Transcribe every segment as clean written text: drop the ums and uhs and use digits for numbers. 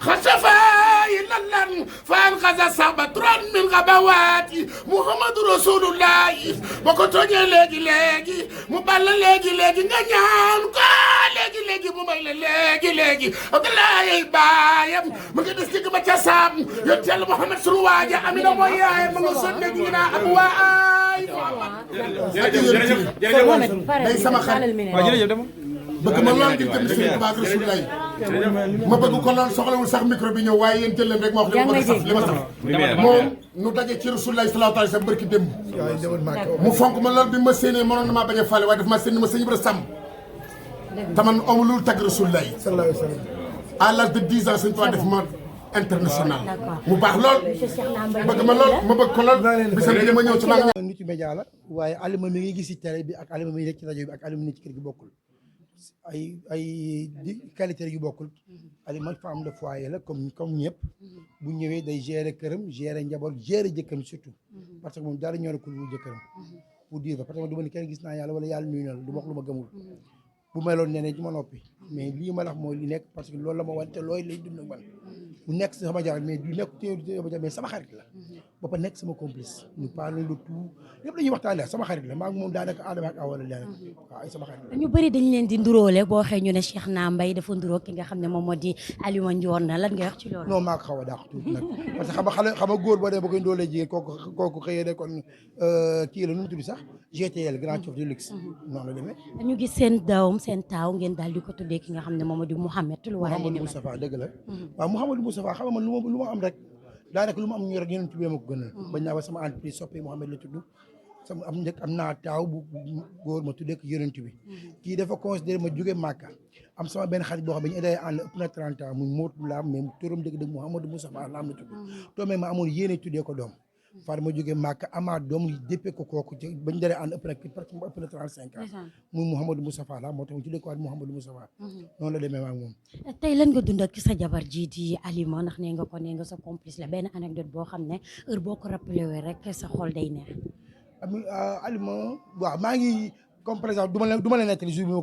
خشفا إلى اللن فأنقذ صعبة من غبواتي محمد رسول الله بكتوني لجي لجي مبالا لجي لجي نيان كو لجي لجي مبالا لجي لجي عبد الله بايم مغي دستيك با تياسام يونتل محمد سرواجا امينا مويا ما سون دينا ابواي day sama xarit bëgg ma lool di dem Sëriñ Tuubaa Rasulullah ma bëgg ko lool soxlawul sax micro bi ñëw waaye yéen jël leen rek ma wax li ma saf moom nu daje ci Rasulullah sallallahu alayhi wa sallam barki démb mu fonk ma lool bi ma séenee mënoon na maa bañ a fàlle waaye daf ma séen ma sëñ Ibra Samb taman amulul tag Rasulullah sallallahu alayhi wa sallam à l'âge de 10 ans Sëriñ Tuubaa def ma international mu baax lool bëgg ma lool ma bëgg ko lool bisam bi ma ñëw ci maa ngi nitu média la waaye Alima mi ngi gis ci télé bi ak Alima mi nekk ci rajo bi ak Alima mi nekk ci kër gi bokkul ay qualité yu bokkul Alima femme de foyer la comme ñëpp bu ñëwee day gérer këram gérer njaboot gérer jëkkëram surtout parce que moom dara ñoo ko lu jëkkëram pour dire parce que du ma ni kenn gis naa yàlla wala yàlla nuyu na la du ma wax lu ma gëmul bu meloon nee ne ci ma noppi mais lii ma la wax mooy li nekk parce que loolu la ma wan te looy lay dund man bu nekk sama jabar mais du nekk mais sama xarit la ba pa nekk sama complice ñu parle de tout lépp dañuy waxtaanee sama xarit la maa ngi moom daanaka Adama ak Awa la daanaka waaw ay sama xarit la. ñu bëri dañ leen di nduróole boo xëy ñu ne Cheikh Na Mbaye dafa nduróo ki nga xam ne moom moo di Alima Ndione na lan ngay wax ci loolu. non maa ko xaw a dàq tuuti nag parce que xam nga góor boo dee ba koy ndóolee jigéen kooku xëyee ne kon kii la nu mu tudd sax GTL grand chef de luxe noonu la demee. ñu gis seen doom seen taaw ngeen daal di ko tuddee ki nga xam ne moom moo di Mouhamed. Mouhamadou Moustapha dëgg la waaw Mouhamadou Moustapha xam nga man lu ma am rek daanaka lu ma am ñu rek yeneen tuddee ma ko gënal bañ naa ba sama entreprise soppee Mouhamed la tudd sama am naa taaw bu góor ma tuddee ko yonent bi kii dafa considéré ma jóge Màkka am sama benn xarit boo xam ne ñu day ànd ëpp na 30 ans muy Mootu Laam mais turam dëgg-dëgg Mouhamadou Moustapha Laam la tudd toomee ma amoon yéene tuddee ko doom far ma jóge Màkka amaat doom déppee ko kooku bañ daree ànd ëpp na 35 ans muy Mouhamadou Moustapha Laam moo tax mu tuddee ko waat Mouhamadou Moustapha noonu la demee maag moom tey lan nga dund ak sa jabar ji di Alima ndax nee nga sa complice la benn anecdote boo xam ne heure boo ko rappelé wee rek sa xol day neex Alima waaw maa ngi comme par exemple du ma la nettali jour bi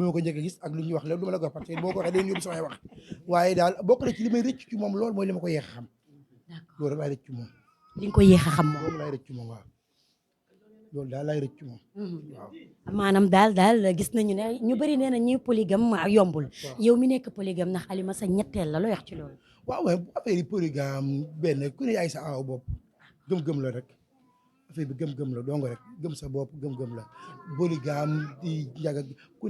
ma ko njëkk a gis ak lu ñuy wax lépp du ma la ko wax parce que boo ko waxee day yóbbu samay wax waaye daal bokk na ci li may rëcc ci moom loolu mooy li ma ko yéex a xam loolu rek laay rëcc ci moom li nga ko yéex a xam moom loolu laay rëcc ci moom waaw loolu daal laay rëcc ci moom waaw maanaam daal gis nañu ne ñu bëri nee na ñi polygame yombul yow mi nekk polygame ndax Alima sa ñetteel la loo wax ci loolu waaw waaye affaire yi polygame benn ku ne yaay sa aaw bopp gëm-gëm la rek affaire bi gëm-gëm la dong rek gëm sa bopp gëm-gëm la polygame di njaga ku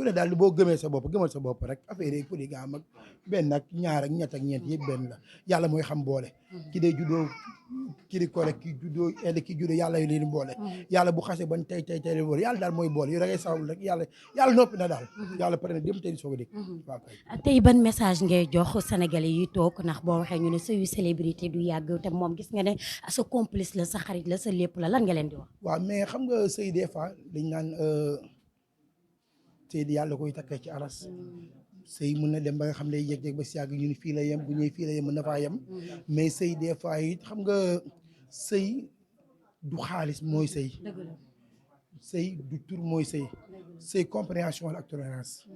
ne daal boo gëmee sa bopp gëmal sa bopp rek affaire yi polygame ak benn ak ñaar ak ñett ak ñeent yëpp benn la yàlla mooy xam boole ki day juddoo kii di correct ki juddoo indi ki juddoo yàlla yu leen boole yàlla bu xasee ban tey leen boole yàlla daal mooy boole yow da ngay sawul rek yàlla noppi na daal yàlla pare na dem tey soog a dégg waaw kay tey ban message ngay jox sénégalais yi toog ndax boo waxee ñu ne sëyu célébrité du yàgg te moom gis nga ne sa complice la sa xarit la sa lépp la lan nga leen di wax waaw mais xam nga sëy des fois dañ naan sëy di yàlla koy takkee ci aras sëy mën na dem ba nga xam ne yëg-yëg ba si yàgg ñu ni fii la yem bu ñëwee fii la yem mën na faa yem mais sëy des fois it xam nga sëy du xaalis mooy sëy sëy du tur mooy sëy compréhension la ak tolérance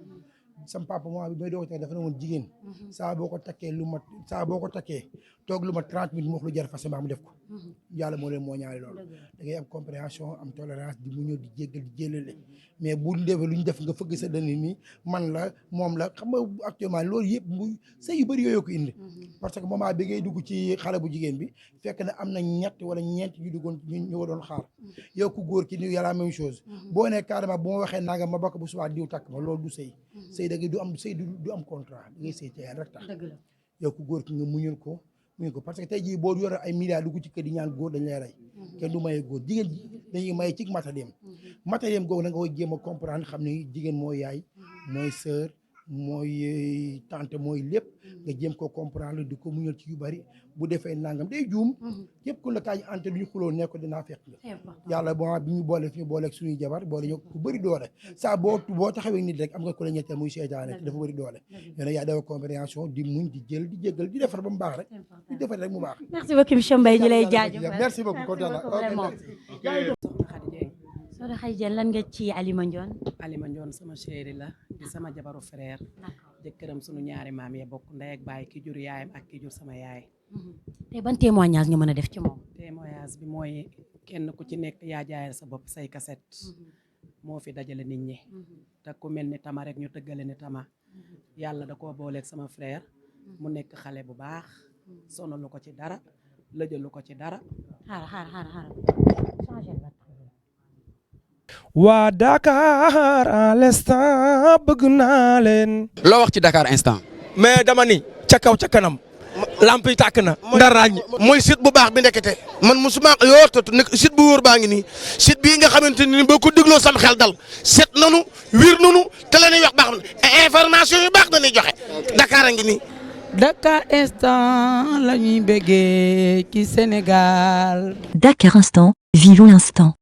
sam papa moi bi may doog a dafa ne woon jigéen saa boo ko takkee toog lu ma 30 minutes mu wax lu jar fas mu def ko yàlla moo leen moo ñaari loolu da ngay am compréhension am tolérance di mu ñëw di jéggal di jëlale mais bu ñu defee lu ñu def nga fëgg sa dënn ni man la moom la xam nga actuellement loolu yëpp mu sëy yu bëri yooyu ko indi parce que moment bi ngay dugg ci xale bu jigéen bi fekk na am na ñett wala ñeent ñu duggoon ñu ko doon xaar yow ku góor ki ni yàlla même chose boo ne carrément bu ma waxee nanga ma bokk bu subaa diw takk ma loolu du sëy sëy da ngay du am contrat da ngay sëy te rek tax yow ku góor ki nga muñul ko parce que tey jii boo yore ay milliards dugg ci kër di ñaan góor dañ lay rey kenn du maye góor jigéen dañuy maye ci matadem googu na nga koy jéem a comprendre xam ne jigéen mooy yaay mooy sœur mooy tante mooy lépp nga jéem ko comprendre di ko muñal ci yu bari bu defee nangam day juum yëpp ku la kaay ante du ñu xuloo ne ko dinaa fekk nga yàlla bon bi ñu boole fi ñu booleeg suñuy jabar boole ñu ku bëri doole saa boo taxawee nit rek am nga ku la ñetteel muy seetaane dafa bëri doole yo ne yaa dafa compréhension di muñ di jël di jéggal di defar ba mu baax rek di defar rek mu baax merci beaucoup monsieur Mbaye ñu lay jaajëfal merci beaucoup kontaan naa Soxna Khady Diène lan nga ci Alima Ndione Alima Ndione sama chéri la di sama jabaru frère jëkkëram sunu ñaari maam ya bokk ndey ak baay ki jur yaayam ak ki jur sama yaay. te ban témoignage nga mën a def ci moom. témoignage bi mooy kenn ku ci nekk yaa jaayal sa bopp say kaset moo fi dajale nit ñi te ku mel ni Tama rek ñu tëggale ni Tama yàlla da koo booleeg sama frère mu nekk xale bu baax sonalu ko ci dara lëjalu ko ci dara. xaaral waa Dakar à l'instant bëgg naa leen. loo wax ci Dakar instant. mais dama ni ca kaw ca kanam. lamp yi tàkk na. ndarañ mooy site bu baax bi ndekete man musuma yoo tatu nekk site bu wóor baa ngi nii site bii nga xamante ni boo ko dégloo sam xel dal set nanu wir nanu te la ñuy wax baax na information yu baax dañuy joxe Dakar a ngi nii. Dakar instant la ñuy bëggee ci Sénégal. Dakar instant, vivons l'instant.